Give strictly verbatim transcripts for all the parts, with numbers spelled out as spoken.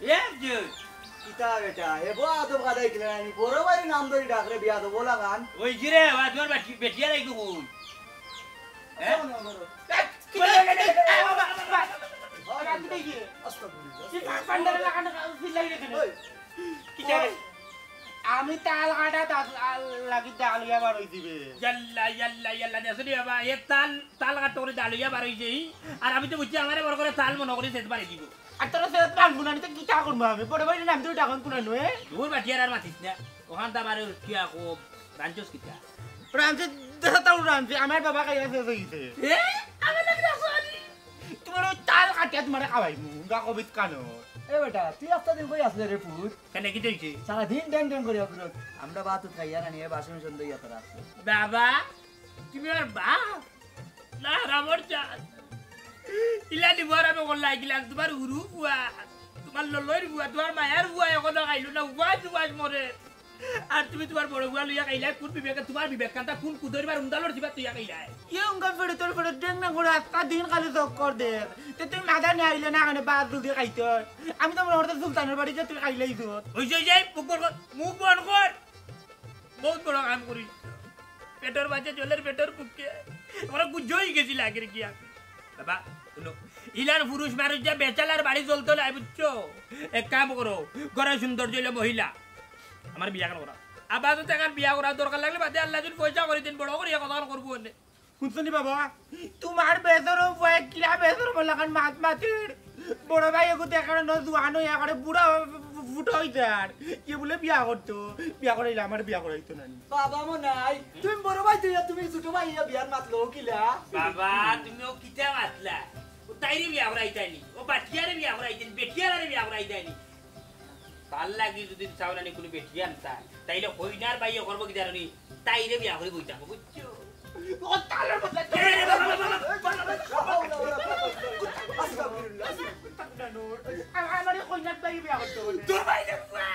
এ আফজল। কিতা বেটা, এ বড় আদব কাদাই কিলা নানি, বড় ভাইর নাম ধরি ডাকরে বিয়াদব লাখান। ওই যে রে, বা তোমার বেটি-, বেটিয়া রাইখো কই? হ্যাঁ? আস্তাগফিরুল্লাহ। কিতা রে? আমি তাল কাটা লাগি ডাল অইয়া বার অইছি বে। ইয়াল্লা, ইয়াল্লা, ইয়াল্লা, দেখছো নি বাবা, এ তাল, তাল কাটতে করে ডাল অইয়া বার অইছে, ই? আর আমি তো বুঝছি, আমারে বড় করে তাল মনে করি সেট মারি দিব। আর তোরা সেট মারবো না, নি তো কিতা করবো আমি? বড় ভাইর নাম ধরি ডাকন কুনা নয়? দূর বাটিয়ার আর মাতিস না। ওখান তো আমার কিয়া কো, রাঞ্চস কিতা? রাঞ্চে, দেখা তাও রাঞ্চে, আমার বাবা খাইয়া শেষ অইছে। এ? আমার লাগে না, sorry। তোমার ওই তাল কাটিয়া তোমারে খাওয়াইমু, গা কবিত কানো। এ বেটা, তুই আস্তা দিন কই আসলে রে পুত? কেনে, কিতা অইছে? সারা দিন ড্যাং ড্যাং করিয়া ঘুরো। আমরা ভাত খাইয়া না নিয়ে বাসন সন্ধ্যা ইয়া করা আছে। বাবা, তুমি আর বাপ? না, রামর চাঁদ। ইলা নিবার আমি করলা গিলাম, তোমার উরু ফুয়া, তোমার ললইর ফুয়া, তোমার মায়ার ফুয়া এখনো খাইলো না, উপাস উপাস মরে। আর তুমি তোমার বড় ফুয়া লইয়া খাইলায়, কোন বিবেকে, তোমার বিবেক কান্তা কোন কুদরিবার উন্দালর জিবাত লইয়া খাইলায়? ইয়ে উঙ্গা ফেরে তোর ফেরে ডেং না করে আজকা দিন খালি চক্কর দে। তে তুই মাথা নিয়ে আইলে না, এখানে বাদ জলদি খাইতে হয়। আমি তো মনে করতে সুলতানের বাড়িতে তুই খাইলেই তো। অইছে, অইছে, মুখ বন্ধ কর, মুখ বন্ধ কর। বহুত বড় কাম করিস। পেটর মাঝে জলের পেটর পুকে। আমরা গুজ্জ অই গেছি লাগের গিয়া। বাবা, হুনো, ইলার পুরুষ মানুষ যে বেচালার বাড়ি চলতো নাই, বুঝছো? এক কাম করো, ঘরে সুন্দর জইলে মহিলা। আমার বিয়া কেন করা? আবার তো এখন বিয়া করার দরকার লাগলে বাদে আল্লাহ যদি পয়সা করে দিন, বড় করিয়া কথা করবো অনে। হুনছো নি বাবা? তোমার বেজরম ফুয়ায় কিলা বেজরম লাখান মাত মাতির। বড় ভাই এগু দেখার না জুয়ান অইয়া করে বুড়া ফুটা অইছে আর। কে বুলে বিয়া করতো? বিয়া করাইলে আমার বিয়া করাইতো না নি। বাবা মনাই, তুমি বড় ভাই তুই তুমি ছোট ভাই ইয়া বিয়ার মাত লও কিলা? বাবা, তুমি ও কিতা মাতলা? ও তাইরে বিয়া করাইতায় নি, ও বাটিয়ারে বিয়া করাইতায় নি, বেটিয়ারে বিয়া করাইতায় নি। তার লাগি যদি চাও না নি কোনো বেটি আনতা, তাইলে কইনার বাইয়ে করবো কি জানো নি? তাইরে বিয়া করে বই থাকো, বুঝছো? ও তালের মধ্যে এ রে বাবা, বাবা, বাবা, বাবা। আস্তাগফিরুল্লাহ। আ-, আমার এই কইনার বাইয়ে বিয়া করতে হবে। তোর বাইরে বাবা।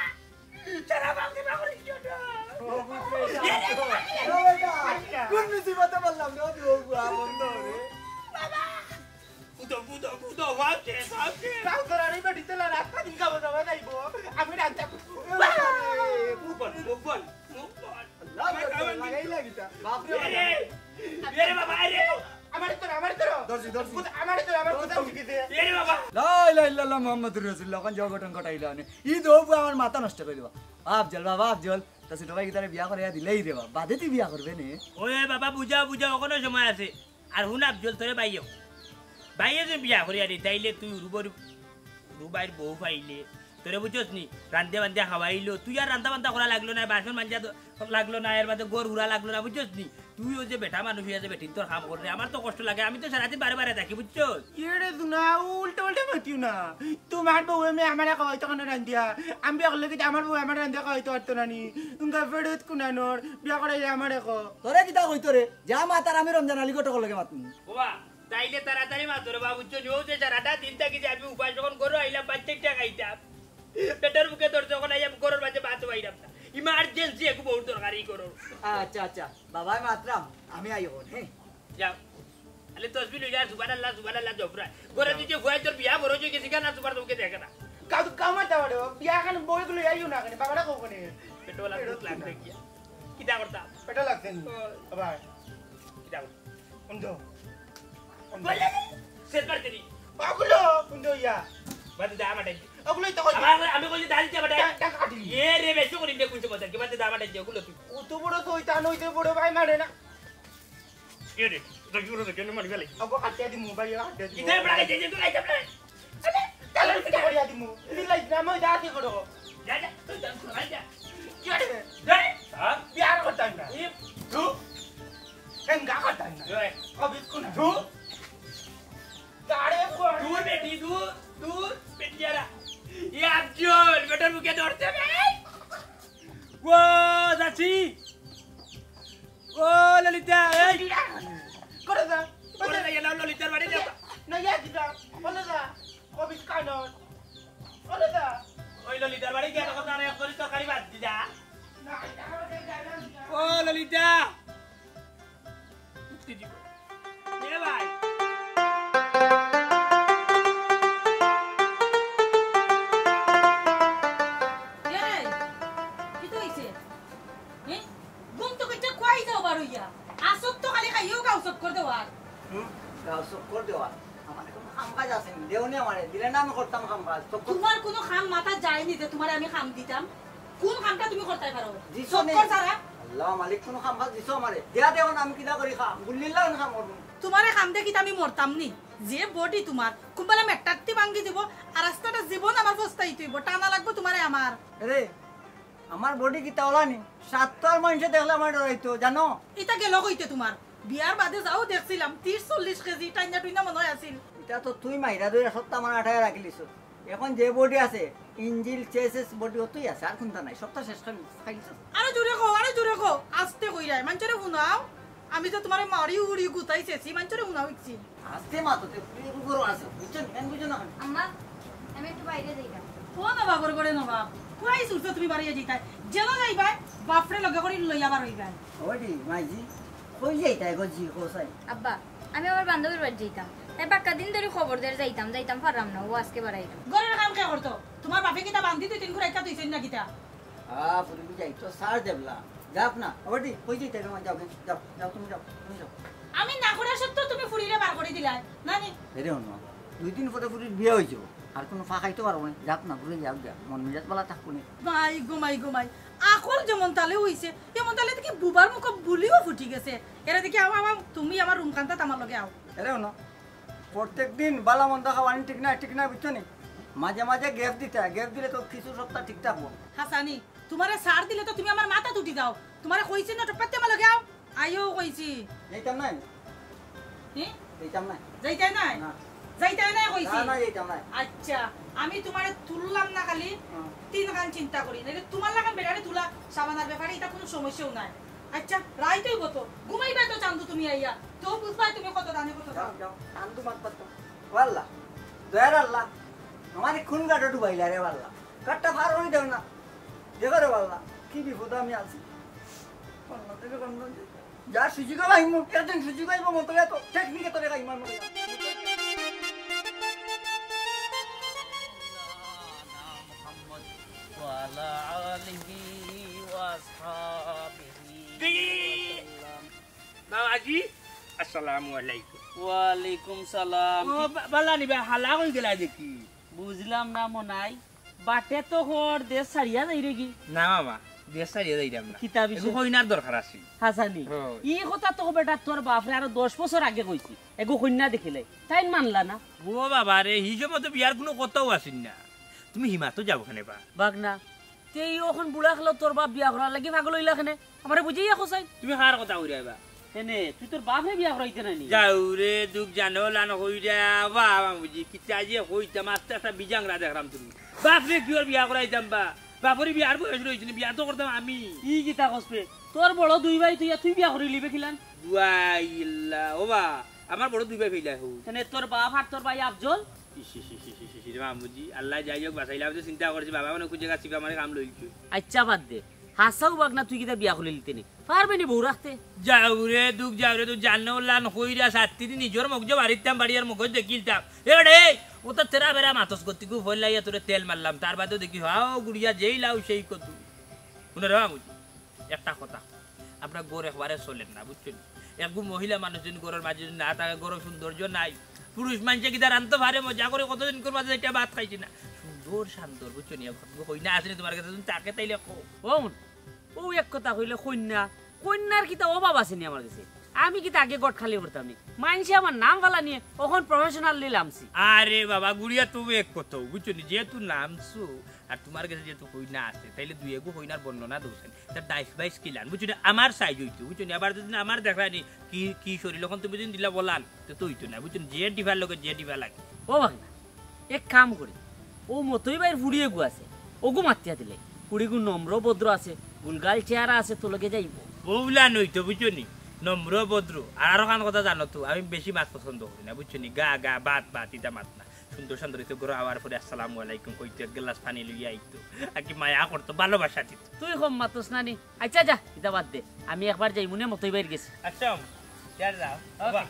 সারা বাংলা বাবা করে কি ওটা? ও, বুঝতে এ রে বাবা। ও, বেটা। কোন মুসিবতে বললাম রে? ও, বাবা, বন্ধ রে। বাবা। কুদো, কুদো, কুদো, ওয়াও কে, ওয়াও কে। কাম করার এই বেটি তেলা রাস্তা দিন খাবো দাওয়া যাইবো। আমি রাস্তা এ বাবা রে, মুখ বন্ধ, মুখ বন্ধ, মুখ বন্ধ। আল্লাহ, আমার বাবা, কামান লাগাই দিন। লাগিতা। বাপ রে এ বাবা। রে, এ রে বাবা, এ রে। আমার তোরা, আমার তোরা। দর্জি, দর্জি। কুদা, আমার তোরা, আমার কুদা শিখি দে। এ রে বাবা। লা ইলাহা ইল্লাল্লাহ মুহাম্মাদুর রাসূলুল্লাহ। অখন যাও ঘটন ঘটাইলা নে। ই দো বুয়া আমার মাথা নষ্ট করে দিবা। আফজল বাবা, আফজল। তা ছোট ভাই গিতারে বিয়া করাইয়া দিলেই রে বাবা। বাদে তুই বিয়া করবে নে। ওরে বাবা, বুঝাও, বুঝাও, এখনো সময় আছে। আর হুন আফজল, তোরে বাইয়ে, বাইয়ে যদি বিয়া করিয়া দি, তাইলে তুই রুবর, রুবাইর বউ পাইলে, তোরে বুঝছস নি, রান্ধে বান্ধে খাওয়াইলো, তুই আর রান্ধা বান্ধা করা লাগলো না, বাসন মাজা দ-, লাগলো না, এর বাদে ঘর হুড়া লাগলো না, বুঝছস নি? তুই ওই যে বেটা মানুষ অইয়া যে বেটিন্তর কাম কররে, আমার তো কষ্ট লাগে, আমি তো সারাদিন বারে বারে থাকি, বুঝছস? এরে দুনা, উল্টা উল্টা মাতিও না। তোমার বউ আমি আমারে খাওয়াইতো কেনে রান্ধিয়া? আমি বিয়া করলে কি আমার বউ আমারে রান্ধিয়া খাওয়াইতো পারতো না নি? উঙ্গা ফেরত কুনানোর, বিয়া করাইলে আমারে কও। তোরে কিতা কইতো রে? যা মাত আর আমি রমজান আলী ঘটকর লগে মাতমু। ওবা, তাইলে তাড়াতাড়ি মাতো রে বাবু, চলি। ও যে সারাটা দিন থাকি যে আমি উপাস যখন ঘরো আইলাম, বাচ্চাটা খাইতাম। পেটর মুখে ধরছে, যখন আইয়া ঘরর মাঝে ভাত পাইলাম না। Emergency একটু বহুত দরকারি করো। আচ্ছা, আচ্ছা। বাবায় মাতরাম, আমি আই অখন, হ্যাঁ? যাও। আলে তসবি লইয়া সুবহানাল্লাহ, সুবহানাল্লাহ জপরা। ঘরে যাও। তুই যে ফুয়াই তোর বিয়া বড় হয়ে গেছি, কেন সুবহান তোকে দেখে না? কাউ, কাউ মারতে পারো। বিয়া এখন বই গুলো আইও না কেন? বাবারা কখন? পেটওয়ালা দুধ লাগবে কি? কিতা করতাম? পেটে লাগছে নি? ও। বাবা। কিতা করতাম? বন্ধ। বন্ধ। বলে, শেষ বার করি। ওগুলো বন্ধ ইয়া। বাদে দা আমার ডাক দে। ওগুলোই তো কইছি। আমার, আমি কইছি দাঁড়িয়ে যাবে, ডাক। ডাক, ডাক কাটি। এ রে, বেশি করি দে, কইছে কথা। কি বাদে দা আমার ডাক দে, ওগুলো তুই। অত বড় শয়তান হইতে বড় ভাই মারে না। এ রে, তো কি বড় কেন মারি গেলে? ওগো কাটিয়া দিমু ভাই, কাটিয়া দিমু। ইধার বড়া গেছে, যে তো খাইতে পারে। আরে, তাহলে কিতা করিয়া দিমু? দিলাই না, মই যা কি করো? যা, যা, তুই যা, তুই যা। কি রে? যা। হ্যাঁ? বিয়ার করতাম না। এ, ধু। এঙ্গা করতাম না। ওই। কবিত কোন? ধু। তারে কোন? দূর বেটি, দূর, দূর, বেটিয়ারা। এ আফজল, বেটার মুখে ধরতে বে। ও, যাচ্ছি। ও, ললিতা, এই। করে যা। করে যা, এলা ললিতার বাড়ি যা। না, ইয়া, কি যা? বলে যা। কবিস কানন। বলে যা। ওই ললিতার বাড়ি গিয়া তখন তারা এক করি তরকারি বাদ দি যা। না, এটা আমার কাছে যায় না। ও, ললিতা। উঠতে দিব। এ ভাই। চক্কর দেওয়া। আমার কোনো কাম কাজ আছে নি? দেও নি আমারে, দিলে না আমি করতাম কাম কাজ। চক্কর তোমার কোনো কাম মাথা যায়নি যে তোমারে আমি কাম দিতাম? কোন কামটা তুমি করতাই পারো? দিছো নি? চক্কর ছাড়া? আল্লাহ মালিক, কোনো কাম কাজ দিছো আমারে? দেয়া দেও না, আমি কিতা করি কাম? গুল্লিল্লা আমি কাম করবো। তোমারে কাম দেখিতে আমি মরতাম নি। যে বডি তোমার, কুম্বালা মেট্টাত্তি ভাঙ্গি দিব, আর রাস্তাটা জীবন আমার ফস্তাই তুইব। টানা লাগবো তোমারে আমার। রে, আমার বডি কিতা ওলা নি? সাত তো আর মানুষে দেখলে আমার ডরাইতো, জানো? ইটা গেল কইতে তোমার? বিয়ার বাদে যাও দেখছিলাম, ত্রিশ চল্লিশ কেজি টাইনা টুইনা মনে হয় আছিল। ইটা তো তুই মাইরা ধইরা সবটা আমার আটায় রাখিলিছ। এখন যে বডি আছে, ইঞ্জিল, চেসিস বডি অতই আছে, আর কোনটা নাই, সবটা শেষ খাই, খাইলিছ। আরো জোরে কও, আরো জোরে কও, আস্তে কইরায়, মানষরে হুনাও। আমি তো তোমারে মারি উড়ি গুতাই চেছি, মানষরে হুনাও ইচ্ছি। আস্তে মাতো, তে পুরি উপরও আছে, বুঝছো নি? কেন বুঝছো না? আম্মা, আমি একটু বাইরে যাইতাম। ও নবাবর ঘরে নবাব, কুয়াই চুরছো তুমি বাড়িয়ে যাইতায়। যেন যাইবায়, বাপরে লগে করি লইয়া বার হইবায়। ওডি, মাইজি, কই যাইতায় গো জি, কও চাই? আব্বা, আমি আমার বান্ধবীর বাড়ি যাইতাম। তাই বাক্কা দিন ধরি খবর দের যাইতাম, যাইতাম পারলাম না, ও আজকে বাড়াইল। ঘরের কাম কে করতো? তোমার বাপে কিতা বান্দি দুই তিন ঘুরাইতা তুই না কিতা? আ, ফুরি বুঝাই তো সার দেবলা। যাক না, ওডি, কই যাইতায় গো, যাও, যাও, যাও, তুমি যাও, তুমি যাও। আমি না করা সত্ত্বেও তুমি ফুরিরে বার করি দিলায়, না নি? এরে অন্য, দুই দিন পরে ফুরির বিয়া হইছে, আর কোনো ফাঁকাইতে পারবো না। যাক না, ঘুরে যাও, যাও, মন মিজাজ বালা থাকবো না। মাই গো মাই গো মাই, আকল যেমন তালে হইছে, তেমন তালে দেখি বুবার মুখ বুলিও ফুটি গেছে। এরা দেখি আও, আও, আও, তুমি আমার রুম কান্তাত আমার লগে আও। এরে অন্য, প্রত্যেক দিন বালা মন্দ খাওয়ানি ঠিক না, ঠিক না, বুঝছো নি? মাঝে মাঝে গ্যাপ দিতে হয়, গ্যাপ দিলে তো কিছু সপ্তাহ ঠিক থাকবো। হাসানি, তোমারে সার দিলে তো তুমি আমার মাথাত উঠি যাও, তোমারে কইছি না টপাতে আমার লগে আও। আইও কইছি। যাইতাম নাই। হি? যাইতাম নাই। যাইতায় নাই? না। যাইতায় নাই কইছি? না, না, যাইতাম নাই। আচ্ছা, আমি তোমারে তুললাম না খালি, হুম। তিন খান চিন্তা করি। নাইলে তোমার লাখান বেটারে তুলা সাবানার ব্যাপারে ইটা কোনো সমস্যাও নাই। আচ্ছা, রাইত অইবো তো। ঘুমাইবায় তো চান্দু তুমি আইয়া। তো বুঝবায় তুমি কত দানে কত যাও, দাম। যাও। চান্দু মাত পাত্তা। ও আল্লাহ, দয়ার আল্লাহ, আমারে কোন ঘাটো ডুবাইলা রে আল্লাহ? ঘাটটা পার হই দেও না। দেখো রে আল্লাহ, কি বিপদে আমি আছি। আল্লাহ, দেখো কোন যা সুযোগ আইমু, একদিন সুযোগ আইবো, মতো এত টেকনিকে তোরে খাই মারমু। বাবাজি, আসসালামু আলাইকুম। ওয়ালাইকুম সালাম। ও, বা-, বালা নি বা, হালা কই গেলা দেখি? বুঝলাম না মনাই। বাটে তো কর দেশ ছাড়িয়া যাইরে গি? না মামা, দেশ ছাড়িয়া যাইরাম না। কিতা বিষয়? এগু কইনার দরকার আছে। হাসানি, হ্যাঁ। ই কথা তো বেটা তোর বাপরে আরো দশ বছর আগে কইছি। এগু কইনা দেখিলে, তাইন মানলা না। ও বাবা রে, হি সময় তো বিয়ার কোনো কথাও আছিল না। তুমি হিমাতো যাও কেনে বা? বাগনা, তে ই অখন বুড়া খেলো তোর বাপ বিয়া করার লাগি পাগল হইলা কেনে? আমারে বুঝাইয়া কও চাই। তুমি কার কথা কইরায় বা? এনে, তুই তোর বাপরে বিয়া করাইতে নায় নি? যাও রে, দুখ জানো লান কইরা, বাবা বুঝি, কিতা যে কইতাম, আস্তে আস্তে বিজাংরা দেখরাম তুমি। বাপরে কিওর বিয়া করাইতাম বা? বাপরে বিয়ার বয়স রইছে না, বিয়া তো করতাম আমি। ই কিতা কস বে? তোর বড় দুই ভাই তুই, তুই বিয়া করিলিবে কিলান? দুয়াইল্লা, ও বা, আমার বড় দুই ভাই ফেইলা হো। এনে তোর বাপ আর তোর ভাই আফজল? ইস, ইস, ইস, ইস, ইস, ইস, রে মামুজি, আল্লাহ যাই হোক বাঁচাইলা, আমি তো চিন্তা করছি, বাবা মানে কোন জায়গা ছিপা মারে কাম লইছে। আচ্ছা বাদ দে, হাসাও বাগনা তুই কিতা বিয়া করিলিতে নি? পারবে নি বউ রাখতে? যাও রে দুখ, যাও রে দুখ, জানো লান কইরা সাত দিন নিজর মগজ বাড়িতাম, বাড়ি আর মগজ দেখিলতাম। এ বেটা, এই, ও তো তেরা বেরা মাতস গতি গু ফল লাইয়া তোরে তেল মারলাম, তার বাদেও দেখি, হাও গুড়িয়া যেই লাও সেই কত। শুনো রে মামুজি, একটা কথা, আপনার ঘর একবারে চলের না, বুঝছো নি? একগু মহিলা মানুষ যদি ঘরর মাঝে যদি না থাকে, ঘরর সৌন্দর্য নাই। পুরুষ মানষে কিতা রানতো পারে, মজা করে কতদিন কর মাঝে একটা ভাত খাইছি না। সুন্দর শান্তর, বুঝছো নি? একগু কইনা আছে নি তোমার কাছে, তুমি তাকে তাইলে কও। ও মন, ও এক কথা কইলে কইনা, কইনার কিতা অভাব আছে নি আমার কাছে? আমি কিতা আগে গট খালি করতাম নি? মানষে আমার নাম ফালা নিয়ে অখন professional নিলামছি। আরে বাবা, গুড়িয়া তুমি এক কথা, বুঝছো নি? যেহেতু নামছো, আর তোমার কাছে যেহেতু কইনা আছে, তাইলে দুই এগু কইনার বর্ণনা দোষেন। তার ডাইস বাইস কিলান, বুঝছো নি? আমার size হইতো, বুঝছো নি? আবার যদি আমার দেখা নি, কি, কি শরীর, অখন তুমি যদি দিলা বলান, তো, তো হইতো না, বুঝছো নি? যে ডিফার লগে যে ডিফার লাগে। ও ভাই, এক কাম করি, ও মতই ভাইর ফুড়ি এগু আছে, ওগু মাতিয়া দিলে। ফুড়িগু নম্র ভদ্র আছে, গুলগাল চেহারা আছে, তো লগে যাইবো। বউলা নইতো, বুঝছো নি? নম্র ভদ্র। আর আরো খান কথা জানো তো, আমি বেশি মাত পছন্দ করি না, বুঝছো নি? গা, গা, বাত, বাত, ইতা মাত না। সুন্দর সুন্দর হইতো, ঘরো আওয়ার পরে আসসালামু আলাইকুম কইতো, এক গ্লাস পানি লইয়া আইতো, আর কি মায়া করতো, ভালোবাসা দিত। তুই কম মাতস না নি? আচ্ছা যা, ইতা বাদ দে, আমি একবার যাই মনে মতই বাইর গেছি। আচ্ছা, যার যাও। ওকে। বাবা,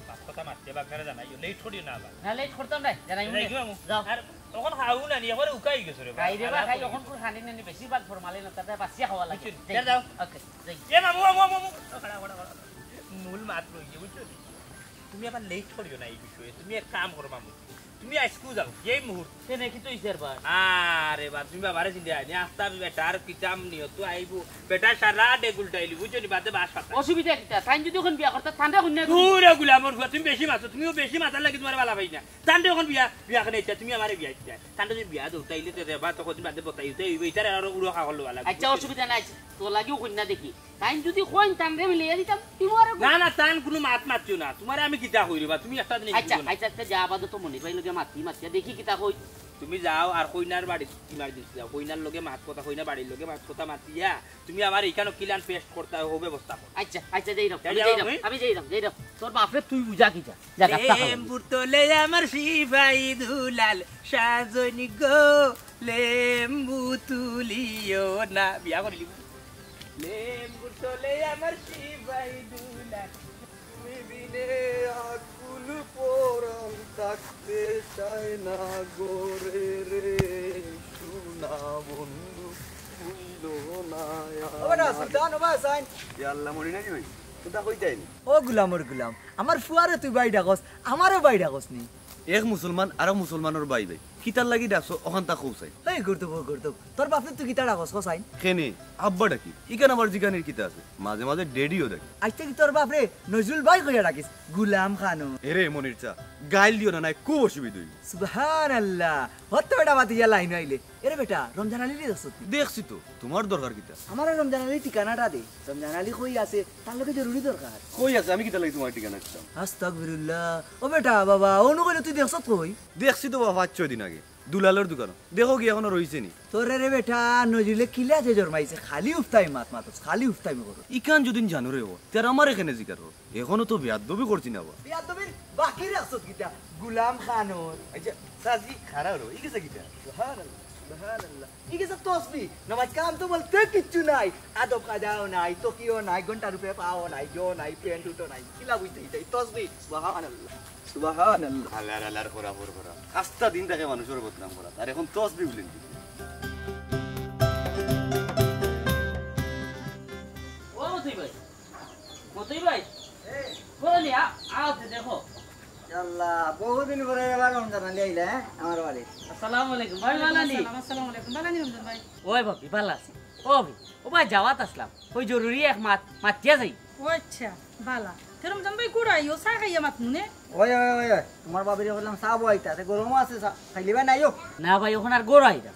বাপ কথা মারতে বাপ ঘরে জানাইও, লেট করিও না আবার। না, লেট করতাম না, জানাই মনে। যাও। আর তখন খাও না নি, একবারে উকাই গেছো রে বাবা। খাই রে বা, খাই, অখন কোন খানি নানি, বেশি ভাগ ফরমালিন, তাতে বাসিয়া খাওয়া লাগে। বুঝছো নি? যাও। ওকে, যাই। এ মামু, মামু, মামু, মামু। খাড়া, খাড়া, খাড়া। মূল মাত রইছে, বুঝছো নি? তুমি আবার লেট করিও না এই বিষয়ে। তুমি এক কাম করো মামু, তুমি আইজকু যাও এই মুহূর্তে। কেনে, কিতা অইছে আরবার? আরে বা, তুমি বাবারে চিনতে আইনি। আস্তা বেটার কিতাম নিয়ত আইবো, বেটা সারা ডেগুল ডাইলি, বুঝছো নি? বাদে বাস পাতা। অসুবিধা কিতা? তাইন যদি অখন বিয়া করতা, তানরে কইন্যা করি। দূরে গুলামর ফুয়া, তুমি বেশি মাতো, তুমিও বেশি মাতার লাগি তুমারে বালা পাই না। তানরে অখন বিয়া, বিয়া কেনে ইচ্ছা, তুমি আমারে বিয়া ইচ্ছা। তানরে যদি বিয়া দেও, তাইলে তো রেবা তো কদিন বাদে বতাই উঠে অইবো, ইতারে আরো উড়ো খাওয়ার লওয়া লাগবো। আচ্ছা, অসুবিধা নাই, তোর লাগিও কইন্যা দেখি। তাইন যদি কইন, তানরে মিলাইয়া দিতাম, তুমি আরো না, না, তান কুনু মাত মাতিও না, তুমারে আমি কিতা কই রেবা, তুমি একটা জিনিস আচ্ছা, বুঝো না। আচ্ছা, আচ্ছা, যা, আপাতত মনির ভাইর লগে মাতি, মাতিয়া দেখি কিতা কই। তুমি যাও আর কইনার বাড়িত ইমার্জেন্সি যাও, কইনার লগে মাত কথা, কইনার বাড়ির লগে মাত কথা মাতিয়া তুমি আমার ইখানো কিলান পেস্ট করতে অইবো ব্যবস্থা করো। আচ্ছা, আচ্ছা, যাইরাম, যাই আমি যাও যাইরাম, আমি। আমি যাইরাম, যাইরাম। তোর বাপরে তুই বুঝা কিতা? যা, যা, যা, যা। লেম্বুর তলে আমার সিপাই দুলাল, সাজনি গো, লেম্বু তুলিও না। বিয়া করিলিবো। লেম্বুর তলে আমার সিপাই দুলাল। তুমি বিনে আকুল পরাণ থাকতে চায় না গো রে, রে, সোনা বন্ধু, ভুলো না ও বেটা, আমারে। সুলতান, ও বা, সাইন। ইয়া আল্লাহ, মরি নাকি ভাই? তুই তা কইতাই নি? ও গুলামর গুলাম, আমার ফুয়ারে তুই ভাই ডাকস, আমারে ভাই ডাকস নি। এক মুসলমান আরক মুসলমানর ভাই ভাই, কিতার লাগি ডাকছো অখান তা কও চাই। এই গর্দব, ও গর্দব, তোর বাপরে তুই কিতা ডাকস, কও চাই? কেনে, আব্বা ডাকি, ইখান আবার জিকানির কিতা আছে? মাঝে মাঝে ড্যাডিও ডাকি। আইজ থাকি তোর বাপরে নজরুল ভাই কইয়া ডাকিস, গুলাম খানো। এরে মনির চা, গাইল দিও না, নায় খুব অসুবিধা অইবো। সুবহানাল্লাহ, হত বেটা বাদ দিয়া লাইন আইলে। এরে বেটা, রমজান আলীরে দেখছত নি? দেখছি তো, তুমার দরকার কিতা? আমারে রমজান আলীর ঠিকানাটা দে। রমজান আলী কই আছে, তার লগে জরুরি দরকার। কই আছে? আমি কিতার লাগি তুমার ঠিকানা দিতাম? আস্তাগফিরুল্লাহ। ও বেটা, বাবা, অনো কইলে তুই দেখছত কই? দেখছি তো বাবা, পাঁচ ছয় দিন আগে দুলালর দোকানো। দেখো কি এখনো রইছে নি? তোরে রে বেটা, নজরুলে কিলা যে জন্মাইছে, খালি উফতাই মাত মাতস, খালি উফতাই করস। ইখান যদি জানো রে ও, তে আর আমারে কেনে জিকার কর। এখনো তো বেয়াদবি করছি না বা। বেয়াদবির বাকি রাখছত কিতা? গুলাম খানোর। আচ্ছা, সাজি খাড়া রো, ই কিতা কিতা? সুবহানাল্লাহ, সুবহানাল্লাহ। ই কিতা তসবি? নমাজ কালাম তো বলতে কিচ্ছু নাই। আদব কায়দাও নাই, তকিও নাই, ঘন্টার উপরে পাও নাই, জো নাই, প্যান্ট উঠো নাই। কিলা বুঝতে ইতা? ই তসবি? সুবহানাল্লাহ, সুবহানাল্লাহ। আল্লাহ, আল্লাহ, করা, করা, করা। আস্তা দিন থাকে মানুষর বদনাম করা। আর এখন তসবি বলেন কি? ও মতই ভাই, মতই ভাই, বলো নি, আ-, আও তে দেখো। আল্লাহ, বহুদিন পরে এবার রমজান আলী আইলা, হ্যাঁ, আমার বাড়ি। আসসালামু আলাইকুম, ভাই, ভালা নি? আসসালাম, আসসালামু আলাইকুম, ভালা নি রমজান ভাই? ওই ভাবি, ভালা আছি। ও ভাবি, ও ভাই, যাওয়াত আসলাম, ওই জরুরি এক মাত, মাতিয়া যাই। ও আচ্ছা, ভালা। তে রমজান ভাই, কুড়াই, ও চা খাইয়া মাত মনে? ওই, ওই, ওই, ওই, তোমার বাবিরে কইলাম চা বওয়াইতা, তে গরমও আছে, চা খাইলিবা নাইও। না ভাই, অখন আর গরম আইরা।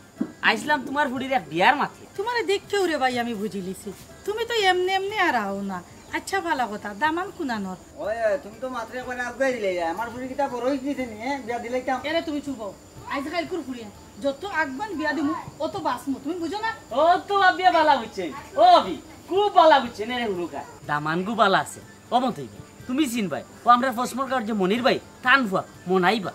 আইসলাম তুমার ফুড়ির এক বিয়ার মাতে। তুমারে দেখেউ রে ভাই আমি বুঝিলিছি, তুমি তো এমনে এমনে আর আও না। আচ্ছা, ভালা কথা, দামান কুনানর? ওই, ওই, তুমি তো মাত্র একবার আগুয়াই দিলে, আমার ফুড়ি কিতা বড় অইছে নি, হ্যাঁ? বিয়া দিলাইতাম। এরে তুমি চুপ অও। আইজ কাইলকুর ফুড়ি, যত আগবান বিয়া দিমু, অত বাঁচমু, তুমি বুঝো না? ও তো ভাবিয়া ভালা বুঝছে, ও ভাবি, খুব ভালা বুঝছে, নে রে হুরুকা। দামানগু ভালা আছে। ও মতই ভাই, তুমি চিনবায়, ও আমরার ফসমর গাঁওর যে মনির ভাই, তান ফুয়া, মনাই বা।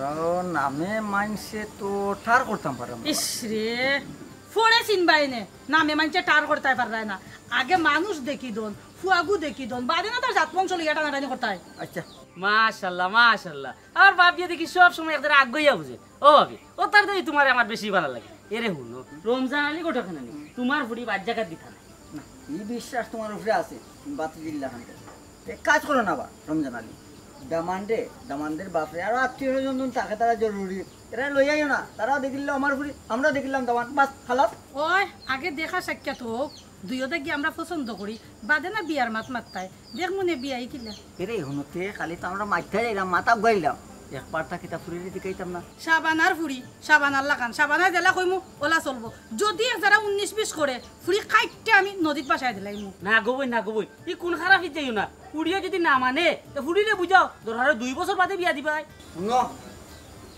আর নামে মানষে তো ঠার করতাম পারে না। ইস রে, ফরে চিনবায় নে, নামে মানষে ঠার করতায় পাররায় না। আগে মানুষ দেখি দন, ফুয়াগু দেখি দন, বাদে না তার জাত বংশ লইয়া টানাটানি করতায়। আচ্ছা। মাশাআল্লাহ, মাশাআল্লাহ। আমার বাপ বিয়া দেখি সব সময় একদারে আগুয়াইয়া বুঝে। ও ভাবি, ও তার দেখি তুমারে আমার বেশি ভালা লাগে। এরে হুনো, রমজান আলী গোটা খানা নি, তুমার ফুড়ি বাদ জাগাত দিতা না। না, ই বিশ্বাস তোমার উপরে আছে, তুমি বাতি দিল্লা খান। এক কাজ করো না বা, রমজান আলী। দামান্দে, দামান্দের বাপরে, আরো আত্মীয় স্বজন থাকে, তারা জরুরি। এরা লই আইও না, তারা দেখিল্লা আমার ফুড়ি, আমরা দেখিল্লাম দামান, বাস, খালাস। ওই, আগে দেখা সাক্ষাৎ হোক, দুইও দেখি আমরা পছন্দ করি, বাদে না বিয়ার মাত মাততায়। দেখ মনে বিয়াই কিলা। এরে, হুনতে খালি তো আমরা মাইথা যাইলাম, মাথা গাইলাম। একবার তা কিতা ফুড়িরে দেখাইতাম না। শাবানার ফুড়ি, শাবানার লাখান, শাবানায় যেলা কইমু, ওলা চলবো। যদি এক যারা উনিশ বিশ করে, ফুড়ি কাইট্টা আমি নদীত ভাসাই দিলাইমু। না গো বইন, না গো বইন, ই কুন খারাপ ইচ্ছা ইও না। ফুড়িয়ে যদি না মানে, তে ফুড়িরে বুঝাও, দরকার অয় দুই বছর বাদে বিয়া দিবায়। হুনো,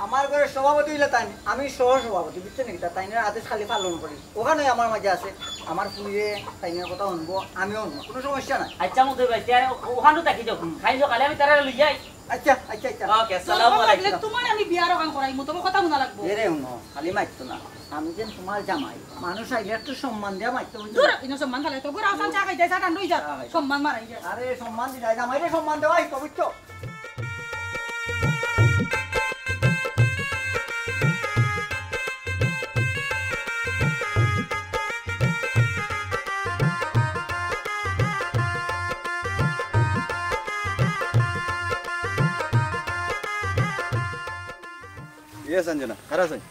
আমার ঘরর সভাপতি অইলা তাইন, আমি সহ সভাপতি, বুঝছো নি? তা তাইনর আদেশ খালি পালন করি। অখান আমার মাঝে আছে, আমার ফুড়িয়ে তাইনর কথা হুনবো, আমিও হুনবো, কুনু সমস্যা নাই। আচ্ছা মতই ভাই, তে অখানো থাকি যাও, কাইল সকালে আমি তারারে লইয়া আই। আচ্ছা, আচ্ছা, আচ্ছা। ওকে, আসসালামু আলাইকুম। তোমার আমি বিয়ার অখান করাইমু, তোমার কথা হুনা লাগবো। এরে হুনো, খালি মাতিও না, আমি যেন তোমার জামাই, মানুষ আইলে একটু সম্মান দিয়া মাতিও, বুঝছো? দূর, ইনো সম্মান ফালাই তো, ঘুরাও, চা খাইতে, চা ঠান্ডা অই যাক, চা খাইতে। সম্মান মারাই যায়। আরে সম্মান দিলাই, জামাইরে সম্মান দেওয়া অইতো, বুঝছো? সঞ্জনা, খারাপ হই।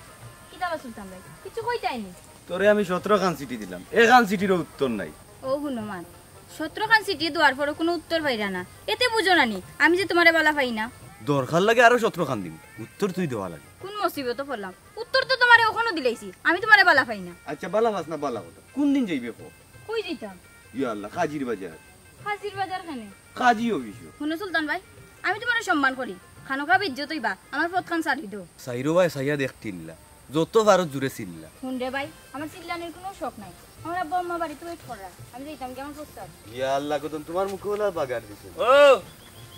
কিতা বা সুলতান ভাই, কিছু কইতায়নি? তোরে আমি সতেরো খান চিঠি দিলাম, এখান চিঠিরও উত্তর নাই। ও হুনো মান, সতেরো খান চিঠি দেওয়ার পরও কুনু উত্তর পাইরা না, এতে বুঝো না নি আমি যে তুমারে বালা পাই না? দরকার লাগে আরো সতেরো খান দিমু, উত্তর তুই দেওয়া লাগে। কুন মুসিবতো পড়লাম? উত্তর তো তুমারে অখনো দিলাইছি, আমি তুমারে বালা পাই না। আচ্ছা, বালা পাস না, বালা কথা। কুন দিন যাইবে ক? কই যাইতাম? ইয়া আল্লাহ, কাজির বাজার। কাজির বাজার কেনে? কাজি অফিসো। হুনো সুলতান ভাই, আমি তুমারে সম্মান করি, খানোখা বেইজ্জত অইবা, আমার পথখান ছাড়ি দেও। সাইরো ভাই, সাইয়া দেখ টিল্লা, যত পারো জুরে চিল্লা। হুন রে ভাই, আমার চিল্লানির কুনু শখ নাই, আমার আব্বা আম্মা বাড়িত wait কররা, আমি যাইতাম গি আমার প্রস্তাব। ইয়া আল্লাহ, কতন তুমার মুখে ওলা বাগার দিছে। ও,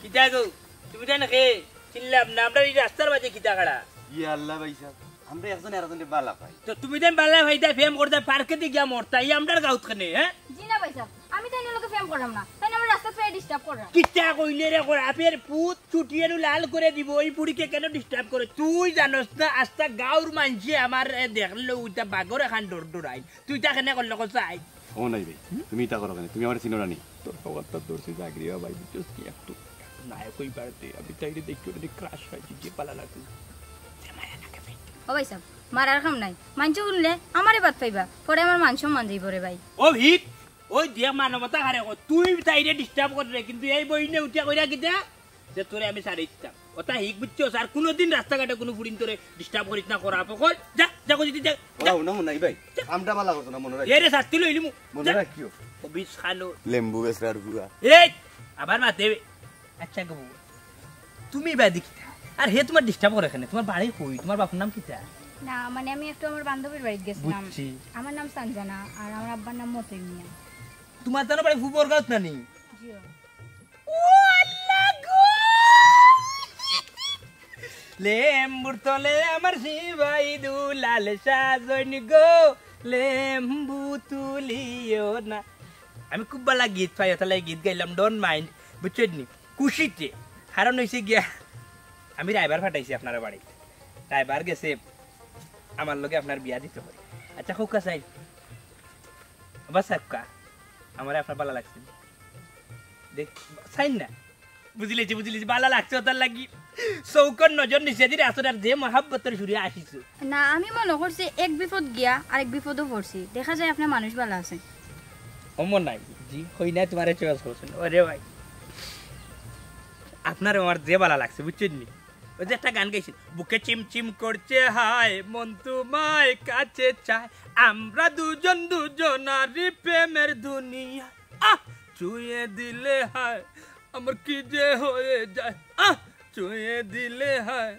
কিতা গো? তুমি জানো কে? চিল্লাম না, আমরা এই রাস্তার মাঝে কিতা খাড়া? ইয়া আল্লাহ ভাই সাহেব, আমরা একজন আরেকজনরে বালা পাই। তো তুমি দেন বালা ভাই দা প্রেম করতে পার্কে দি গিয়া মরতা, ই আমরার গাউত কেনে, হ্যাঁ? জি না ভাই সাহেব, আমি তাইনর লগে প্রেম করলাম না, তাইন আমার রাস্তাত পাইয়া disturb কররা। কিতা কইলে রে, কর আপের পুত চুটিয়ে নু লাল করে দিব, ওই বুড়িকে কেন disturb করে? তুই জানোস না, আস্তা গাউর মানষে আমার এ দেখলে উইটা বাগর এখান ডর ডরাই। তুই তা কেনে করলে কর চাই? ও নাই ভাই, তুমি ইতা করো কেনে? তুমি আমারে চিনো না নি? তোর খবরটা ধরছি জাগরিয়া ভাই, বুঝছস কি একটু? নায়ক ওই বাড়িতে, আমি তাইরে দেখি ওরে crush পাইছি, যে পালা লাগু। ও ভাই সাহেব, মারার কাম নাই। মানষে হুনলে আমারে বাদ পাইবা, পরে আমার মান সম্মান যাইবো রে ভাই। ও ভিক, ওই যে মানবতা হারে কো, তুই তাইরে disturb কররে, কিন্তু এই বইনে উঠিয়া কইরা কিতা? যে তোরে আমি ছাড়ি দিতাম। ওটা হিক বুঝছস, আর কুনুদিন রাস্তাঘাটে কুনু ফুড়িন তোরে disturb করিস না, করা পকল। যা, যা কইছি, যা, যা। ওরা হুনো, হুনাই ভাই, কামটা বালা করছো না, মনে রাখ। এরে শাস্তি লইলিমু। মনে যা। রাখিও। ও বিষ খালো। লেম্বু বেসরার পুরা। এই, আবার মাতে। আচ্ছা গো বউ, তুমি বাদে কিতা? আর হে তুমার disturb করে কেনে? তুমার বাড়ি কই? তুমার বাপর নাম কিতা? না, মানে আমি একটু আমার বান্ধবীর বাড়িত গেছিলাম। বুঝছি। আমার নাম সঞ্জনা, আর আমার আব্বার নাম মতই মিয়া। তুমার তো বাড়ি ফুবরগাঁওত না নি? জি। ও আল্লাহ গো! লেম্বুর তলে আমার সিপাই দুলাল সাজন গো, লেম্বু তুলিও না। আমি খুব বালা গীত পাই, অতার লাগি গীত গাইলাম, don't mind, বুঝছইন নি? খুশিতে। কারণ অইছে গিয়া, আমি রায়বার পাঠাইছি আপনার বাড়িত, রায়বার গেছে আমার লগে আপনার বিয়া দিতো করি। আচ্ছা, খুব কাছে বাবা সাহেব কা, আমারে আপনার বালা লাগছে। দেখ, চাইন না। বুঝিলিছি, বুঝিলিছি, বালা লাগছে অতার লাগি। চউখর নজর নিচেদি আছর আর যে মহাব্বতর সুরে আসিছো। না, আমি মনো করছি এক বিপদ গিয়া আর এক বিপদো পড়ছি। দেখা যায় আপনার মানুষ বালা আছে। অমন নাই, জি, কই না তুমারে choice করছইন। ওরে ভাই, আপনারে আমার যে বালা লাগছে, বুঝছইন নি? ওই যে একটা গান গাইছিল, বুকে চিমচিম করছে হায়, মন তোমায় কাছে চায়, আমরা দুজন দুজনারই প্রেমের দুনিয়া, আহ, ছুঁয়ে দিলে হায়, আমার কি যে হয়ে যায়, আহ, ছুঁয়ে দিলে হায়,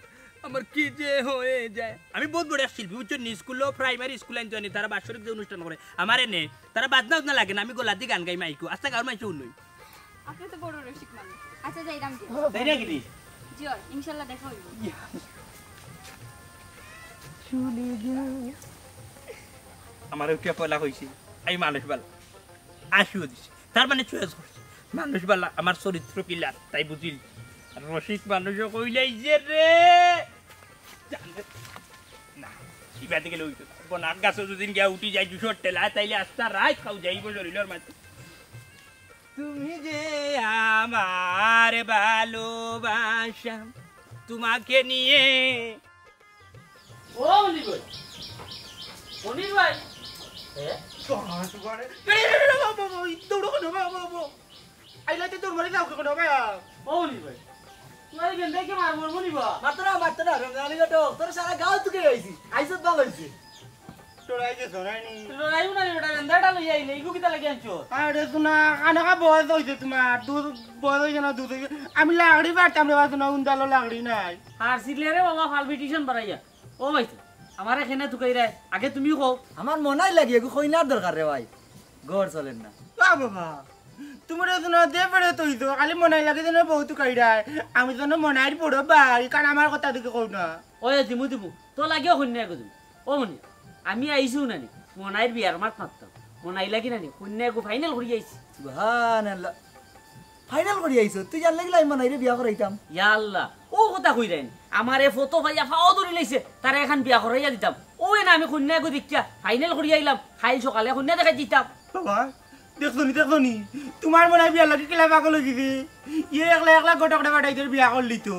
আমার কি যে হয়ে যায়। আমি বহুত বড় এক শিল্পী, বুঝছো নি? স্কুলো, প্রাইমারি স্কুল আনতো আনি, তারা বাৎসরিক যে অনুষ্ঠান করে, আমারে নে, তারা বাজনা উজনা লাগে না, আমি গলা দি গান গাই মাইকো, আস্তা গাউর মাইকো উন্নই। আপনি তো বড় রসিক মানুষ। আচ্ছা, যাইরাম কি? তাই নাকি রে? জি, অয়, ইনশাল্লাহ দেখা অইবো। ইয়া। আমারে উঠিয়া পয়লা কইছে, এই মানুষ বালা। আশিও দিছে। তার মানে choice করছে। মানুষ বালা, আমার চরিত্র কিলা, তাই বুঝিল। আর রসিক মানুষও কইলাই যে রে। জানে না। ইবাদি গেলে অইতো না। বনাত গাছো যদি গিয়া উঠি যায় দুশোর ঠেলা, তাইলে আস্তা রাইত খাও যাইবো শরীলর মাঝে। তুমি যে আমার ভালোবাসা, তোমাকে নিয়ে। ও মনির ভাই, মনির ভাই। এ? বাবা, তোমারে। এ, এ, এ, বাবা, বাবা, এই দৌড়ো কেনে, বাবা, বাবা? আইলাতে দৌড় মারি যাও কেনে, বাবা? ও মনির ভাই, তোমার এই বেন্দাই কে মারবো, মনির ভাই? মারতো না, মারতো না, রমজান আলী ঘটক, তোর সারা গাঁও তুকে আইছি, আইছত ভালো হইছে। লড়াই গেছো, লড়াই নি? লড়াইও না রে বেটা, বেন্দাটা লইয়া আইলে, ইগু কিতা লাগি আনছো? আরে সোনা, খানোখা বয়স হইছে তোমার, দুধ বয়স হইছে না, দুধ হইছে। আমি লাকড়ি পারতাম রে বা সোনা, উন্দালো লাকড়ি নাই। আর সিলে রে বাবা, ফাল পিটিশন বাড়াইয়া। ও ভাই, আমারে কেনে তুকাইরায়, আগে তুমি কও। আমার মনাই লাগি, এগু কইনার দরকার রে ভাই, ঘর চলের না। বাহ বাবা, তোমার সোনা দে বেড়ে তুই তো, খালি মনাই লাগে যেন বউ তুকাইরায়। আমি যেন মনাইর বড় ভাই, কারণ আমার কথা দিকে কও না। ওই দিমু দিমু, তো লাগিও কইন্যা এগু দিমু। ও মনি, আমি আইছু নানি, মনাইর বিয়ার মাত মাততাম। মনাই লাগি নানি, কইন্যা এগু ফাইনাল করি আইছি। সুবহানাল্লাহ। ফাইনাল করি আইছো? তুই জানলে গিলা আমি মনাইরে বিয়া করাইতাম? ইয়া আল্লাহ, ও কথা কইরায় নি। আমারে ফটো পাইয়া ফাও ধরি লাইছে, তারে এখান বিয়া করাইয়া দিতাম। ও এ না আমি কইন্যা এগু দেখিয়া ফাইনাল করি আইলাম। কাইল সকালে কইন্যা দেখাই দিতাম। বাবা, দেখছো নি, দেখছো নি? তোমার মনাই বিয়ার লাগি কিলা পাগল হয়ে গেছে। ইয়ে একলা একলা ঘটকরে পাঠাইতে বিয়া করলি তো।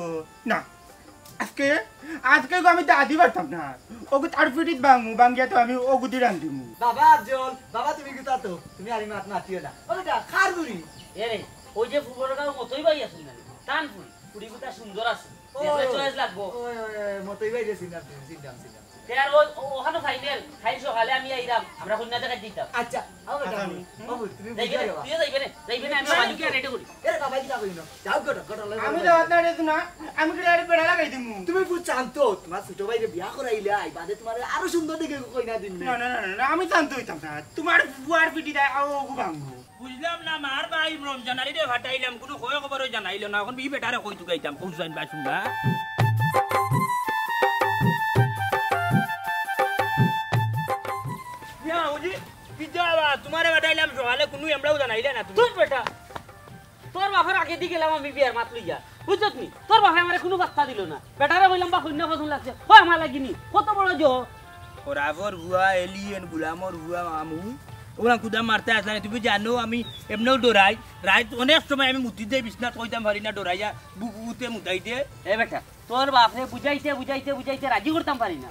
না, আজকে, আজকে গো আমি দাদি পারতাম না। ওগু তার পিঠিত ভাঙমু, ভাঙিয়া তো আমি ওগুদি রান্ধিমু। বাবা আফজল, বাবা তুমি কিতা তো, তুমি আর মাত মাতিও না। ও বেটা, খার বুড়ি। এ রে, ওই যে ফুবরগাঁও মতই ভাই আছইন না, তান ফুড়ি, ফুড়ি গুতা সুন্দর আছে। ও, দেখলে choice লাগবো। ওই, ওই, ওই, মতই ভাই রে, চিনলাম, চিনলাম, চিনলাম। তে আর ওই, ও-, ওখানো final, কাইল সকালে আমি আইরাম, আমরা কইন্যা দেখাত যাইতাম। আচ্ছা, ও বেটা, আচ্ছা, আমি, বাবু, তুমি যাইবে বুঝাই রে, বাবা। তুইও যাইবে রে, যাইবে রে, আমি না, বাড়ি গিয়া ready করি। এরে বাবা, কিতা কইন না? যাও গো, ঘটনা আমি তো আপনার রেস না, আমি কি আরে বেড়া লাগাই দিমু? তুমি ফুত শান্ত, তোমার ছোট ভাইরে বিয়া করাইলাই, বাদে তোমারে আরো সুন্দর দেখে কইন্যা দিমু। না, না, না, না, না, আমি শান্ত হইতাম না। তোমার বুয়ার পিঠিত আও ওগু ভাঙমু। বুঝলাম না, মার ভাই রমজান আলীরে ফাটাইলাম, কুনু খয় খবরও জানাইলো না। অখন ই বেটারে কই তুকাইতাম, কও হুসাইন ভাই শুনবা। ইয়া, ওজি, কিতা বা, তোমারে ফাটাইলাম সকালে, কুনু এমরাও জানাইলা না তুমি। তোর বেটা, তোর বাপর আগেদি গেলাম আমি বিয়ার মাত লইয়া, বুঝছত নি? তোর বাপে আমারে কুনু পাত্তা দিলো না। বেটারে কইলাম বা কইন্যা পছন্দ লাগছে, কয় আমার লাগি নি, কত বড় জো। খরাফর হুয়া, alien, গুলামর হুয়া, মামু। ওরা কুদা মারতে আসলে তুমি জানো আমি এমনেও ডরাই। রাইত অনেক সময় আমি মুতি দেই বিছনাত, কইতাম পারি না ডরাইয়া, বু-, বুতে মুতাই দে। এ বেটা, তোর বাপরে বুঝাইতে, বুঝাইতে, বুঝাইতে রাজি করতাম পারি না।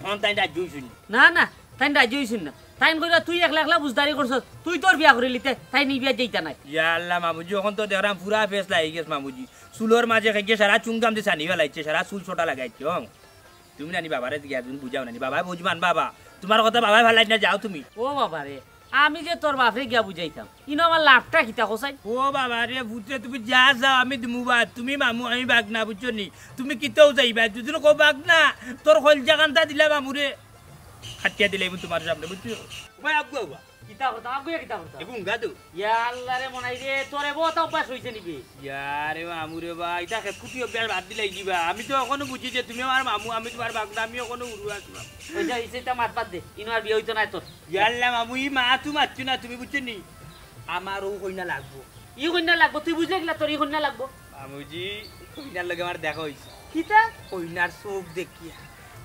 অখন তাইন রাজি হইছইন নি? না, না, তাইন রাজি হইছইন না। তাইন কইরা তুই একলা একলা বুঝদারি করছস, তুই তোর বিয়া করিলিতে, তাইন ই বিয়াত যাইতা নায়। ইয়া আল্লাহ মামুজি, অখন তো দেখরাম পুরা ফেস লাগি গেছে মামুজি। চুলর মাঝে খেগে সারা চুঙ্গাম দি ছানি ফালাইছে, সারা চুল ছোটা লাগাইছে। অং, তুমি নানি বাবারে গিয়া তুমি বুঝাও নানি, বাবায় বুঝবান বাবা। তোমার কথা বাবায় ফালাই না, যাও তুমি। ও বাবা রে, আমি যে তোর বাপরে গিয়া বুঝাইতাম, ইনো আমার লাভটা কিতা কছাইন? ও বাবা রে, পুতরে তুমি যা যাও আমি দিমু বা, তুমি মামু আমি বাগনা, বুঝছো নি? তুমি কিতাও যাইবা, যদি কও বাগনা, তোর কলজা কান্তা দিলা মামুরে, কাটিয়া দিলাইমু তোমার সামনে, বুঝছো? ভাই আগুয়া বা। কিতা করতাম, আগুয়া কিতা করতাম? এগু উঙ্গা তো। ইয়া আল্লাহ রে মনাই রে, তোরে বহুত অভ্যাস হইছে নিবে। ইয়া রে মামু রে বা, ইটা খেতকুটি অভ্যাস বাদ দিলাই দিবা। আমি তো অখনো বুঝি যে তুমি আমার মামু, আমি তোমার বাগনা, আমি অখনো উড়ু আছি মামু। ওই যে, ইসে ইটা মাত বাদ দে, ইনো আর বিয়া হইতো নায় তোর। ইয়া আল্লাহ মামু, ই মাতউ মাতছো না তুমি, বুঝছো নি? আমার ও কইন্যা লাগবো। ই কইন্যা লাগবো, তুই বুঝলে কিলা তোর ই কইন্যা লাগবো? মামুজি, কইন্যার লগে আমার দেখা হইছে। কিতা? কইন্যার চোখ দেখিয়া,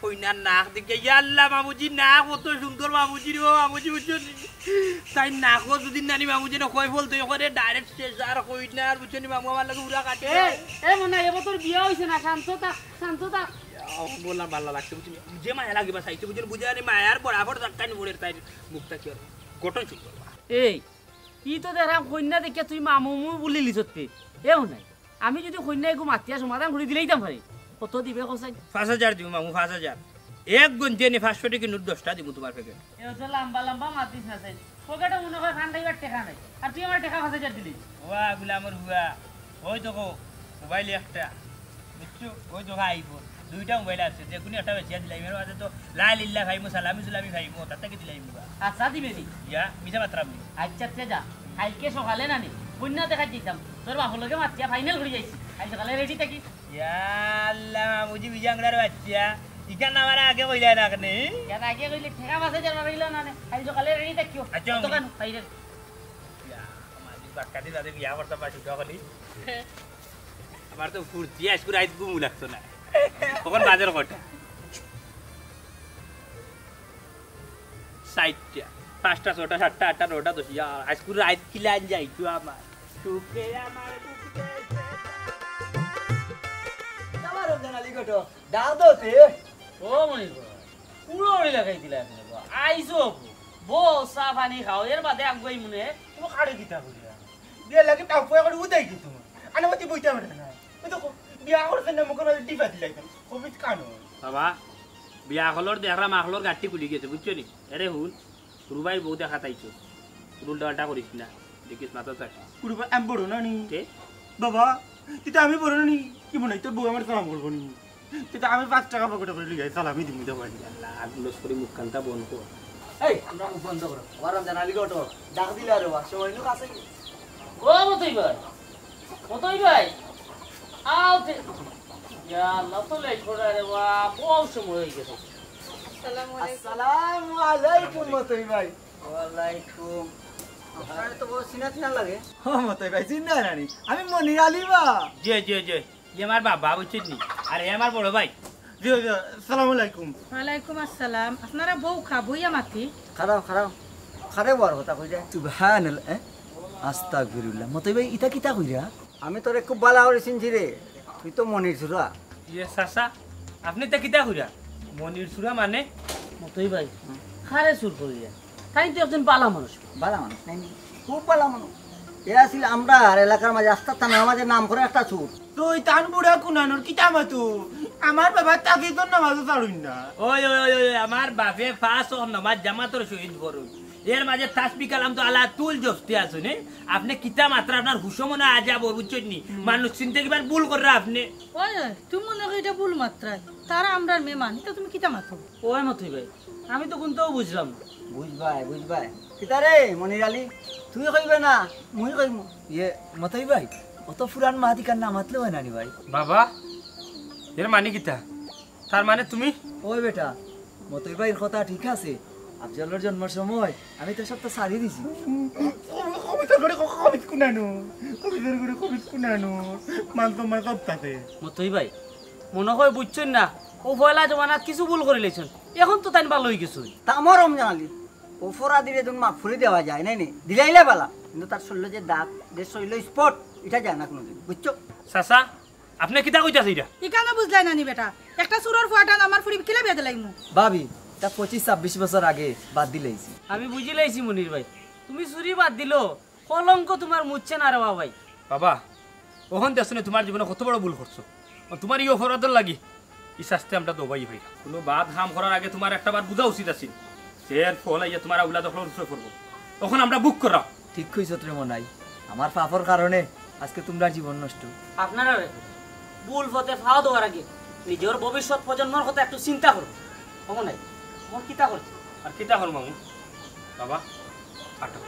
কইন্যার নাক দেখিয়া, ইয়া আল্লাহ মামুজি, নাক অত সুন্দর মামুজি রে, ও মামুজি, বুঝছো নি? তাইর নাকও যদি নানি মামুজি না কয় ফল তুই করে direct শেষ, আর কইন্যার, বুঝছো নি মামু, আমার লগে উড়া কাটে। এ, এ মনাই, এবার তোর বিয়া হইছে না, শান্ত থাক, শান্ত থাক। ইয়া, বললাম ভালা লাগছে, বুঝছো নি? যে মায়া লাগে বা চাইছে, বুঝছো নি? বুঝে আনি মায়ার বরাবর ধাক্কা নি পড়ে তাইর মুখটা কি আর গঠন সুন্দর। এই, ই তো দেখরাম কইন্যা দেখিয়া তুই মামু মুমু বুলিলিছস তে। এও নাই। আমি যদি কইন্যা এগু মাতিয়া সমাধান করি দিলাইতাম পারি, কত দিবে কছাইন? পাঁচ হাজার দিমু মামু, পাঁচ হাজার। এক গঞ্জে নি পাঁচশো টেকা নোট দশটা দিমু তোমার প্যাকেট। এ অত লাম্বা লাম্বা মাত দিস না চাইন। পকেটো মনে কয় ফান্দাইবার টেকা নাই। আর তুই আমার টেকা পাঁচ হাজার দিলি। ওয়া গুলামর হুয়া। ওই তো কো, মোবাইল একটা। বুঝছো? ওই তো ভাই, দুইটা মোবাইল আছে, যে কোনো একটা বেচিয়া দিলাইমু, এর মাঝে তো লা ইলাহা পাইমু, সালামি সুলামি পাইমু, তার থাকি দিলাইমু বা। আচ্ছা, দিবে নি? ইয়া, মিছা মাতরাম নি। আচ্ছা, আচ্ছা, যা। কাইলকে সকালে নানি, কইন্যা দেখাত যাইতাম। তোর বাপর লগে মাতিয়া ফাইনাল করি যাইছি। কাইল সকালে রেডি থাকি। ইয়া আল্লাহ, মামুজি বিজাংরার বাচ্চা। ইখান আমার আগে কইলা না কেনে? ইখান আগে কইলে টেকা পাঁচ হাজার বাড়াইলো না নে। কাইল সকালে রেডি থাকিও। আচ্ছা, কতক্ষণ? বাইরে। ইয়া, মাঝে বাক্কা দিন বাদে বিয়া করতাম বা সুখা করি। আমার তো ফুর্তি, আইজকু রাইত ঘুমও লাগতো না। অখন বাজের কয়টা? চাইরটা। পাঁচটা, ছয়টা, সাতটা, আটটা, নয়টা, দশ। ইয়া, আইজকু রাইত কিলান যাইতো আমার। সুখে আমার বুক দেশে। আমার রমজান আলী ঘটক, ডাক দাও তে। ও মনির ভাই, উড়াউড়ি লাগাই দিলা এখানে বা। আইছো, বউ, চা পানি খাও, এর বাদে আগুয়াই মনে, তুমি কারে কিতা করিয়া? বিয়া লাগে তাও পয়া করে উদাই দিত। আনে মতি বইতে পারে না। ওই দেখো, বিয়া করছে না, মুখের মাঝে টিপা দিলাই কেন? কবিত কানো। বাবা, বিয়া হলর দেখরা মাখলর গাঠি খুলি গেছে, বুঝছো নি? এরে হুন, রুবাইর বউ দেখাত আইছো। উল্টা পাল্টা করিস না, দেখিস মাথা থাকে। রুবাই, আমি বড় না নি? কে? বাবা, তুই তো আমি বড় না নি? কি মনে হয় তোর বউ আমার সালাম করবো নি? তুই তো আমি পাঁচ টেকা পকেটো করি লইয়া সালামি দিমু দেবো। আল্লাহ, আগুন লস করি মুখ কান্তা বন্ধ কর। এই, আমরা মুখ বন্ধ করো। আবার রমজান আলী ঘটক, ডাক দিলা রে বা, সময় নু কাছে। ও মতই ভাই, মতই ভাই, আও তে। ইয়া আল্লাহ, তো লেট করে রে বা, বউ সময় হয়ে গেছে। আসসালামু আলাইকুম। আসসালামু আলাইকুম মতই ভাই। ওয়ালাইকুম। আপনার তো বড় চিনা চিনা লাগে। ও মতই ভাই, চিনতে পারানি? আমি মনির আলী বা। জি, জি, জি। ই আমার বাবা, বুঝছেন নি? আর হে আমার বড় ভাই। জি, জি, আসসালামু আলাইকুম। ওয়ালাইকুম আসসালাম। আপনারা বউ খা, বইয়া মাতি। খারাও, খারাও। খারে বড় কথা কই যায়। সুবহানাল্লাহ, এ? আস্তাগফিরুল্লাহ। মতই ভাই, ইতা কিতা কইরা? আমি তোরে খুব বালা করে চিনছি রে। তুই তো মনির সুরা। ইয়ে চাচা, আপনে ইতা কিতা কইরা? মনির চুরা মানে? মতই ভাই, কারে চুর করিয়া? তাইন তো একজন বালা মানুষ। বালা মানুষ নায়নি? খুব বালা মানুষ। এ আছিল আমরার এলাকার মাঝে, আস্তা থানার মাঝে নাম করা একটা চুর। তুই তান বুড়া কুনানোর কিতা মাতো? আমার বাবা তাকে তো নামাজও ছাড়ুন না। ওই, ওই, ওই, ওই, আমার বাপে পাঁচ অক্ত নামাজ জামাতর সহিত পড়ুন। এর মাঝে তাসবি কালাম তো আলা তুল জপতে আছইন, হে? আপনে কিতা মাতরা, আপনার হুশো মনে আজাব অর, বুঝছইন নি? মানুষ চিনতে কিবার ভুল কররা আপনে। ওই, ওই, তুমি মনে হয় ইটা ভুল মাতরায়। তারা আমরার মেহমান, ইতা তুমি কিতা মাতো? ওই মতই ভাই, আমি তো কুন্তাও বুঝলাম না। বুঝবায়, বুঝবায়। কিতা রে মনির আলী, তুই কইবে না, মুই কইমু। ইয়ে, মতই ভাই, অত পুরান মাত ইখান না মাতলে অয় না নি ভাই। বাবা, এর মানে কিতা? তার মানে তুমি? ওই বেটা, মতই ভাইর কথা ঠিক আছে। আফজলর জন্মর সময় আমি তো সবতা ছাড়ি দিছি। কবিতর ঘরে কবিত কুনানো, কবিতর ঘরে কবিত কুনানো, মান সম্মান সব থাকে। মতই ভাই, মনে হয় বুঝছইন না, অউ পয়লা জমানাত কিছু ভুল করিলাইছইন, এখন তো তাইন ভালা অইগেছইন। তা আমার রমজান আলী, অপরাধীরে যখন মাফ করি দেওয়া যায়, নায়নি? দিলাইলে বালা, কিন্তু তার শরীরো যে দাগ, যে শরীরো spot, ইটা যায় না কুনুদিন, বুঝছো? চাচা, আপনে কিতা কইতাছে ইটা? ইখানও বুঝলায় না নি বেটা, একটা চুরর ফুয়াটান আমার ফুড়ি কিলা বিয়া দিলাইমু? ভাবি, তা পঁচিশ ছাব্বিশ বছর আগে বাদ দিলাইছি। আমি বুঝিলাইছি মনির ভাই, তুমি চুরি বাদ দিলো, কলঙ্ক তুমার মুছছে না রে বাবাই। বাবা, অখন দেখছো নি তুমার জীবনে কত বড় ভুল করছো। অখন তুমার ই অপরাধর লাগি ই শাস্তি আমরা দেওয়াই অইবো। কুনু বাদ কাম করার আগে তুমার একটা বার বুঝা উচিত আছিল যে এর ফল আইয়া তুমার আউলাদ অকলর উপরে পড়বো। অখন আমরা ভোগ করাম। ঠিক কইছত রে মনাই, আমার পাপর কারণে আজকে তুমরার জীবন নষ্ট। আপনারা রে, ভুল পথে পাও দেওয়ার আগে নিজর ভবিষ্যৎ প্রজন্মর কথা একটু চিন্তা করো। ও মনাই, অখন কিতা করছো? আর কিতা করমু আমি? বাবা, আটো।